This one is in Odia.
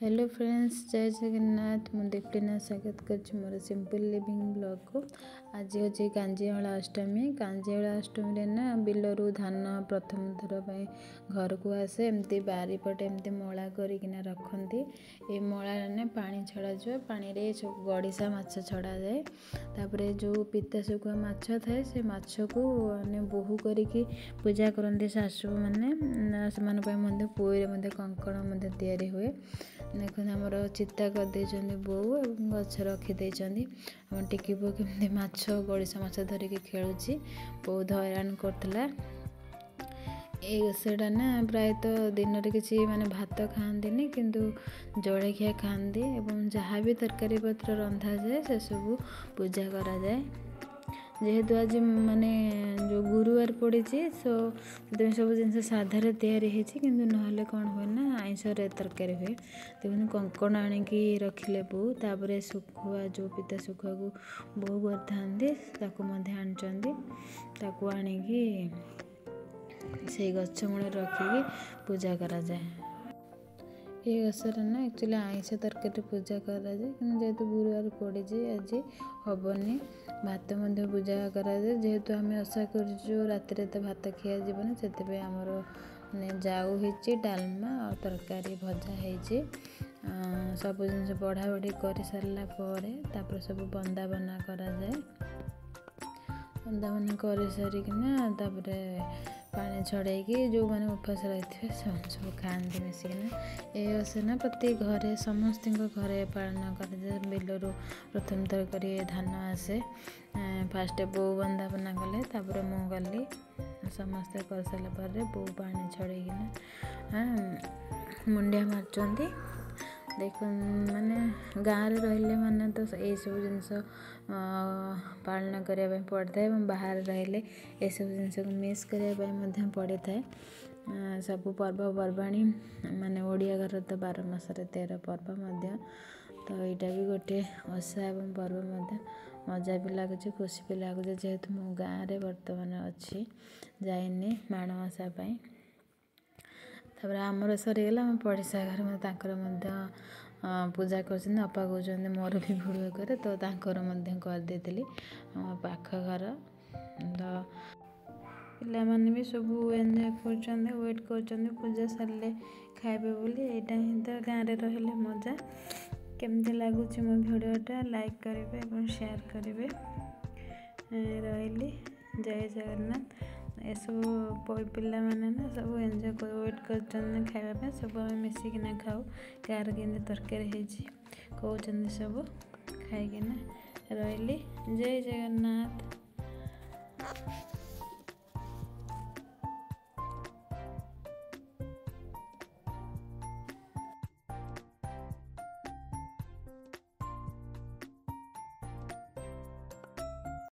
ହ୍ୟାଲୋ ଫ୍ରେଣ୍ଡସ୍, ଜୟ ଜଗନ୍ନାଥ। ମୁଁ ଦୀପ୍ଲିନା ସ୍ୱାଗତ କରୁଛି ମୋର ସିମ୍ପଲ୍ ଲିଭିଂ ବ୍ଲଗ୍କୁ। ଆଜି ହେଉଛି କାଞ୍ଜିଅଁଳା ଅଷ୍ଟମୀ। କାଞ୍ଜିଅଁଳା ଅଷ୍ଟମୀରେ ନା ବିଲରୁ ଧାନ ପ୍ରଥମ ଥର ପାଇଁ ଘରକୁ ଆସେ। ଏମିତି ବାରିପଟେ ଏମିତି ମଳା କରିକିନା ରଖନ୍ତି। ଏଇ ମଳାରେ ନା ପାଣି ଛଡ଼ାଯିବ। ପାଣିରେ ସବୁ ଗଡ଼ିଶା ମାଛ ଛଡ଼ାଯାଏ। ତାପରେ ଯେଉଁ ପିତା ଶୁଖୁଆ ମାଛ ଥାଏ, ସେ ମାଛକୁ ମାନେ ବୋହୁ କରିକି ପୂଜା କରନ୍ତି ଶାଶୁମାନେ। ସେମାନଙ୍କ ପାଇଁ ମଧ୍ୟ ପୋଇରେ ମଧ୍ୟ କଙ୍କଣ ମଧ୍ୟ ତିଆରି ହୁଏ। ଦେଖନ୍ତୁ, ଆମର ଚିତା କରିଦେଇଛନ୍ତି ବୋଉ ଏବଂ ଗଛ ରଖିଦେଇଛନ୍ତି। ଆମ ଟିକି ପୁଅ କେମିତି ମାଛ, ଗଡ଼ିଶା ମାଛ ଧରିକି ଖେଳୁଛି, ବହୁତ ହଇରାଣ କରୁଥିଲା। ଏଇ ଓଷାଟା ନା ପ୍ରାୟତଃ ଦିନରେ କିଛି ମାନେ ଭାତ ଖାଆନ୍ତିନି, କିନ୍ତୁ ଜଳଖିଆ ଖାଆନ୍ତି ଏବଂ ଯାହା ବି ତରକାରୀ ପତ୍ର ରନ୍ଧାଯାଏ ସେସବୁ ପୂଜା କରାଯାଏ। ଯେହେତୁ ଆଜି ମାନେ ଯେଉଁ ଗୁରୁବାର ପଡ଼ିଛି, ସୋ ସେଥିପାଇଁ ସବୁ ଜିନିଷ ସାଧାରେ ତିଆରି ହେଇଛି। କିନ୍ତୁ ନହେଲେ କ'ଣ ହୁଏ ନା ଆଇଁଷରେ ତରକାରୀ ହୁଏ। ଦେଖନ୍ତୁ, କଙ୍କଣ ଆଣିକି ରଖିଲେ ବୋଉ। ତାପରେ ଶୁଖୁଆ, ଯେଉଁ ପିତା ଶୁଖୁଆକୁ ବୋଉ କରିଥାନ୍ତି, ତାକୁ ମଧ୍ୟ ଆଣିଛନ୍ତି। ତାକୁ ଆଣିକି ସେଇ ଗଛ ମୂଳରେ ରଖିକି ପୂଜା କରାଯାଏ। ଏଇ ଓଷାରେ ନା ଆକ୍ଚୁଆଲି ଆଇଁଷ ତରକାରୀ ପୂଜା କରାଯାଏ, କିନ୍ତୁ ଯେହେତୁ ଗୁରୁବାର ପଡ଼ିଛି ଆଜି ହେବନି। ଭାତ ମଧ୍ୟ ପୂଜା କରାଯାଏ। ଯେହେତୁ ଆମେ ଓଷା କରୁଛୁ, ରାତିରେ ତ ଭାତ ଖିଆଯିବନି, ସେଥିପାଇଁ ଆମର ମାନେ ଯାଉ ହେଇଛି, ଡାଲମା ଆଉ ତରକାରୀ ଭଜା ହେଇଛି। ସବୁ ଜିନିଷ ବଢ଼ା ବଢ଼ି କରିସାରିଲା ପରେ ତାପରେ ସବୁ ବନ୍ଦାପନା କରାଯାଏ। ବନ୍ଦାପନା କରିସାରିକିନା ତାପରେ ପାଣି ଛଡ଼େଇକି ଯେଉଁମାନେ ଉପାସ ରହିଥିବେ ସେମାନେ ସବୁ ଖାଆନ୍ତି ମିଶିକିନା। ଏ ଓଷା ନା ପ୍ରତି ଘରେ, ସମସ୍ତଙ୍କ ଘରେ ପାଳନ କରାଯାଏ। ବିଲରୁ ପ୍ରଥମ ଥର କରି ଧାନ ଆସେ। ଫାଷ୍ଟ ବୋଉ ବନ୍ଦାପନା କଲେ, ତାପରେ ମୁଁ କଲି। ସମସ୍ତେ କରିସାରିଲା ପରେ ବୋଉ ପାଣି ଛଡ଼େଇକିନା ମୁଣ୍ଡିଆ ମାରୁଛନ୍ତି। ଦେଖ, ମାନେ ଗାଁରେ ରହିଲେ ମାନେ ତ ଏଇସବୁ ଜିନିଷ ପାଳନ କରିବା ପାଇଁ ପଡ଼ିଥାଏ ଏବଂ ବାହାରେ ରହିଲେ ଏସବୁ ଜିନିଷକୁ ମିସ୍ କରିବା ପାଇଁ ମଧ୍ୟ ପଡ଼ିଥାଏ। ସବୁ ପର୍ବପର୍ବାଣୀ, ମାନେ ଓଡ଼ିଆ ଘର ତ 12 ମାସରେ 13 ପର୍ବ ମଧ୍ୟ। ତ ଏଇଟା ବି ଗୋଟିଏ ଓଷା ଏବଂ ପର୍ବ ମଧ୍ୟ। ମଜା ବି ଲାଗୁଛି, ଖୁସି ବି ଲାଗୁଛି, ଯେହେତୁ ମୁଁ ଗାଁରେ ବର୍ତ୍ତମାନ ଅଛି, ଯାଇନି ମାଣବସା ପାଇଁ। ତାପରେ ଆମର ସରିଗଲା, ଆମ ପଡ଼ିଶା ଘରେ ମଧ୍ୟ ତାଙ୍କର ମଧ୍ୟ ପୂଜା କରୁଛନ୍ତି। ଅପା କହୁଛନ୍ତି ମୋର ବି ଭିଡ଼ିଓ କରେ, ତ ତାଙ୍କର ମଧ୍ୟ କରିଦେଇଥିଲି, ଆମ ପାଖ ଘର। ତ ପିଲାମାନେ ବି ସବୁ ଏନ୍ଜୟ କରୁଛନ୍ତି, ୱେଟ୍ କରୁଛନ୍ତି ପୂଜା ସରିଲେ ଖାଇବେ ବୋଲି। ଏଇଟା ହିଁ ତ ଗାଁରେ ରହିଲେ ମଜା। କେମିତି ଲାଗୁଛି ମୋ ଭିଡ଼ିଓଟା, ଲାଇକ୍ କରିବେ ଏବଂ ସେୟାର କରିବେ। ରହିଲି, ଜୟ ଜଗନ୍ନାଥ। ଏସବୁ ପିଲାମାନେ ନା ସବୁ ଏନ୍ଜୟ ୱେଟ୍ କରୁଛନ୍ତି ଖାଇବା ପାଇଁ। ସବୁ ଆମେ ମିଶିକିନା ଖାଉ। କାହାର କେମିତି ତରକାରୀ ହେଇଛି କହୁଛନ୍ତି ସବୁ ଖାଇକିନା। ରହିଲି, ଜୟ ଜଗନ୍ନାଥ।